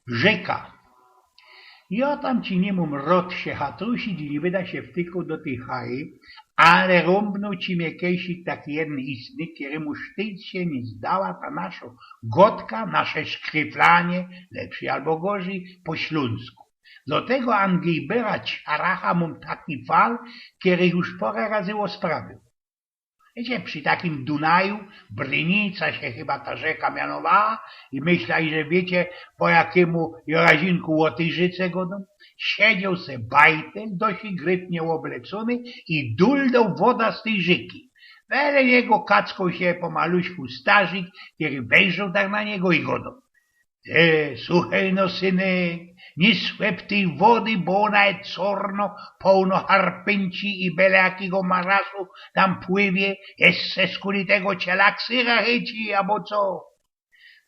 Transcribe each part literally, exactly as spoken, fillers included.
Rzeka. Jo tam ci niy mōm rod sie chatusić i niy byda sie wtykoł do tyj chaji, ale rōmbnōł ci mie kejsik taki jedyn istnyk, kerymu sztyjt sie niy zdała ta naszo godka, nasze szkryflanie, lepszyj abo gorzyj, po ślōnsku. Do tego angejbera ciaracha mōm taki fal, kery już pora razy ôsprawiōł. Wiycie, przi takim Dunaju, Brynica sie chyba ta rzeka mianowała, i myśla, że wiycie, po jakymu jo razinku ô tyj rzece godōm? Siedzioł se bajtel, dość gryfnie ôblecōny, i duldoł woda z tyj rzeki. Wele jego kackoł sie pomaluśku starzik, kery wejrzoł tak na niego i godōł: Ty, suchej no, synek, niy słep tyj wody, bo ôna je corno, połno harpynci i bele jakigo marasu tam pływie, jeszcze skuli tego ciela ksyra chyci, abo co?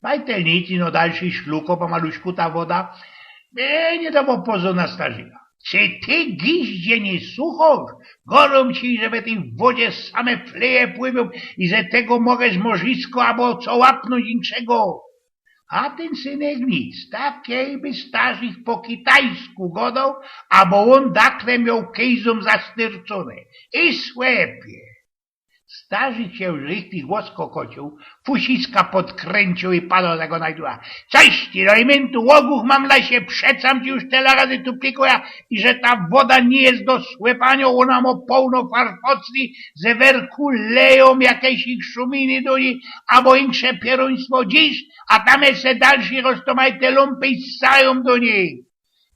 Bajtel nic, ino dalszyj szlukoł pomaluśku ta woda. Niy, niy dawoł pozoru na starzika. Czy ty, giździe, niy suchŏsz? Godōm ci, że we tyj wodzie same fleje pływōm i że tego mogosz morzisko abo co łapnōńć inkszego. A tyn synek nic, tak jakby starzik po kitajsku godoł, abo ôn dakle mioł kejzōm zastyrcōne. I słepie. Starzik sie już richtig ôskokociył, fusiska podkrynciył i padoł do tego najdua: Coś ty, Rojmyntu, ôguch mam na sie, przecam ci już tela razy tu pikoł, i że ta woda niy je do słepaniŏ, ôna mŏ połno farfocli, ze werku lejōm jakeś ich szuminy do nij, abo insze pierōństwo, dziś, a tam jeszcze dalszyj roz to maj te lōmpy i ssajōm do nij.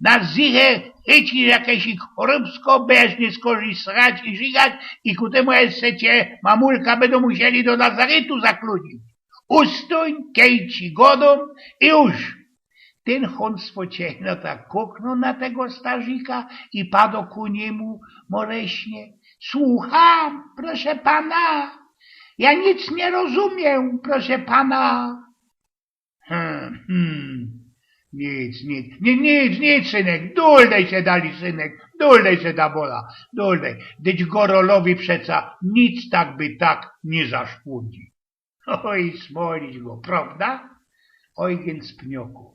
Na zychã chyci jakeś ich chorobsko, bydziesz niyskorzij srać i żigać, i ku tymu jeszcze cie mamulka bydōm musieli do lazarytu zakludzić. Ustōń, kej ci godōm, i już. Tyn chōnstwo ciechnota kuknōł na tego starzika i padoł ku niymu moleśnie: Słucham, proszã pana, ja nic niy rozumiyã, proszã pana. Hmm, hmm. Nic, nic, ni-, nic, nic, synek, duldej se dalij, synek, duldej se da woda, duldej. Dyć gorolowi przeca nic tak by tak niy zaszkōdzi. Oj, smolić go, prŏwda? Oj, gyn spnioku.